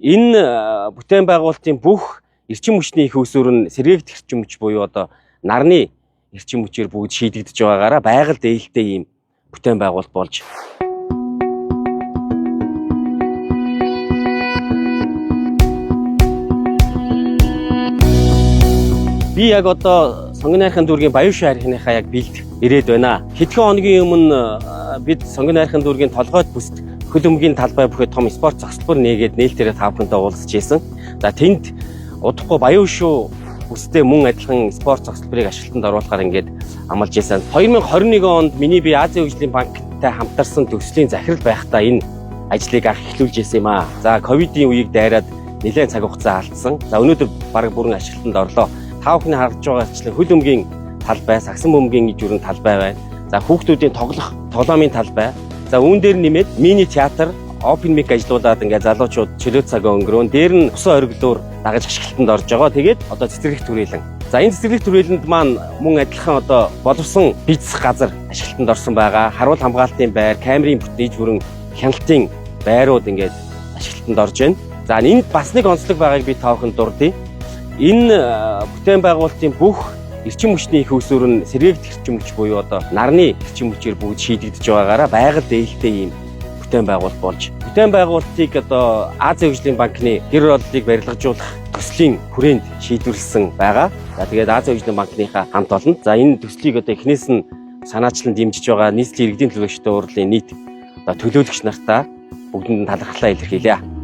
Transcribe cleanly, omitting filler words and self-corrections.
Энэ бүтээн байгуулалтын бүх эрчим хүчний их усүр нь сэргээгдэх эрчим хүч буюу одоо нарны эрчим хүчээр бүгд шийдэгдэж байгаагаараа байгальд ээлтэй ийм бүтээн байгуулалт болж. Би яг одоо Сонгон найрхан дүүргийн Баяуши архиныхаа яг бэлд ирээд байна. Хэдхэн хоногийн өмнө бид Сонгон найрхан дүүргийн толгойд бүст хөл өмгийн талбай бүхий том спорт зогсолбор нээгээд нээлтээрээ та бүхэнтэй уулзч ирсэн. За, тэнд удахгүй Баяуши бүстэй мөн адилхан спорт зогсолборыг ашиглалтанд оруулахаар ингээд амлаж ирсэн. 2021 онд миний би Азийн хөгжлийн банктай хамтарсан төслийн захирал байхдаа энэ ажлыг анх эхлүүлж ирсэн юм аа. За, ковидын үеийг дайраад нэлээд цаг хугацаа алдсан. За, өнөөдөр бараг бүрэн ашиглалтанд орлоо. Та бүхний харж байгаачлан хөл өмгийн талбай, сагсан бөмбөгийн ижүүрэн талбай байна. За, хүүхдүүдийн тоглох тоглоомын талбай. За, үүн дээр нэмээд мини театр, open mic ажиллуулад ингээд залуучууд чөлөө цаг өнгөрөөн. Дээр нь усан ориглоор дагаж ашиглалтанд орж байгаа. Тэгээд одоо цэцэрлэг түрээлэн. За, энэ цэцэрлэг түрээлэнд маань мөн адилхан одоо боловсон бизнес газар ашиглалтанд орсон байгаа. Харуул хамгаалтын байр, камерын бүтэн ижүүрэн хяналтын байрууд ингээд ашиглалтанд орж байна. За, энд бас нэг онцлог байгааг би та бүхэнд дурдъя. Энэ бүтээн байгуулалтын бүх эрчим хүчний их усүр нь сэргээгдэх эрчим хүч буюу одоо нарны эрчим хүчээр бүгд шийдэгдэж байгаагаараа байгальд ээлтэй ийм бүтээн байгуулалт болж. Бүтээн байгуулалтыг одоо Азийн хөгжлийн банкны гэр хорооллыг барилгажуулах төслийн хүрээнд шийдвэрлэсэн байгаа. За, тэгээд Азийн хөгжлийн банкныхаа хамт олонд. За, энэ төслийг одоо эхнээс нь санаачлан дэмжиж байгаа нийслэлийн иргэдийн төлөөлөгчдийн хурлын нийт одоо төлөөлөгч нартаа бүгдэнд нь талархлаа илэрхийлье.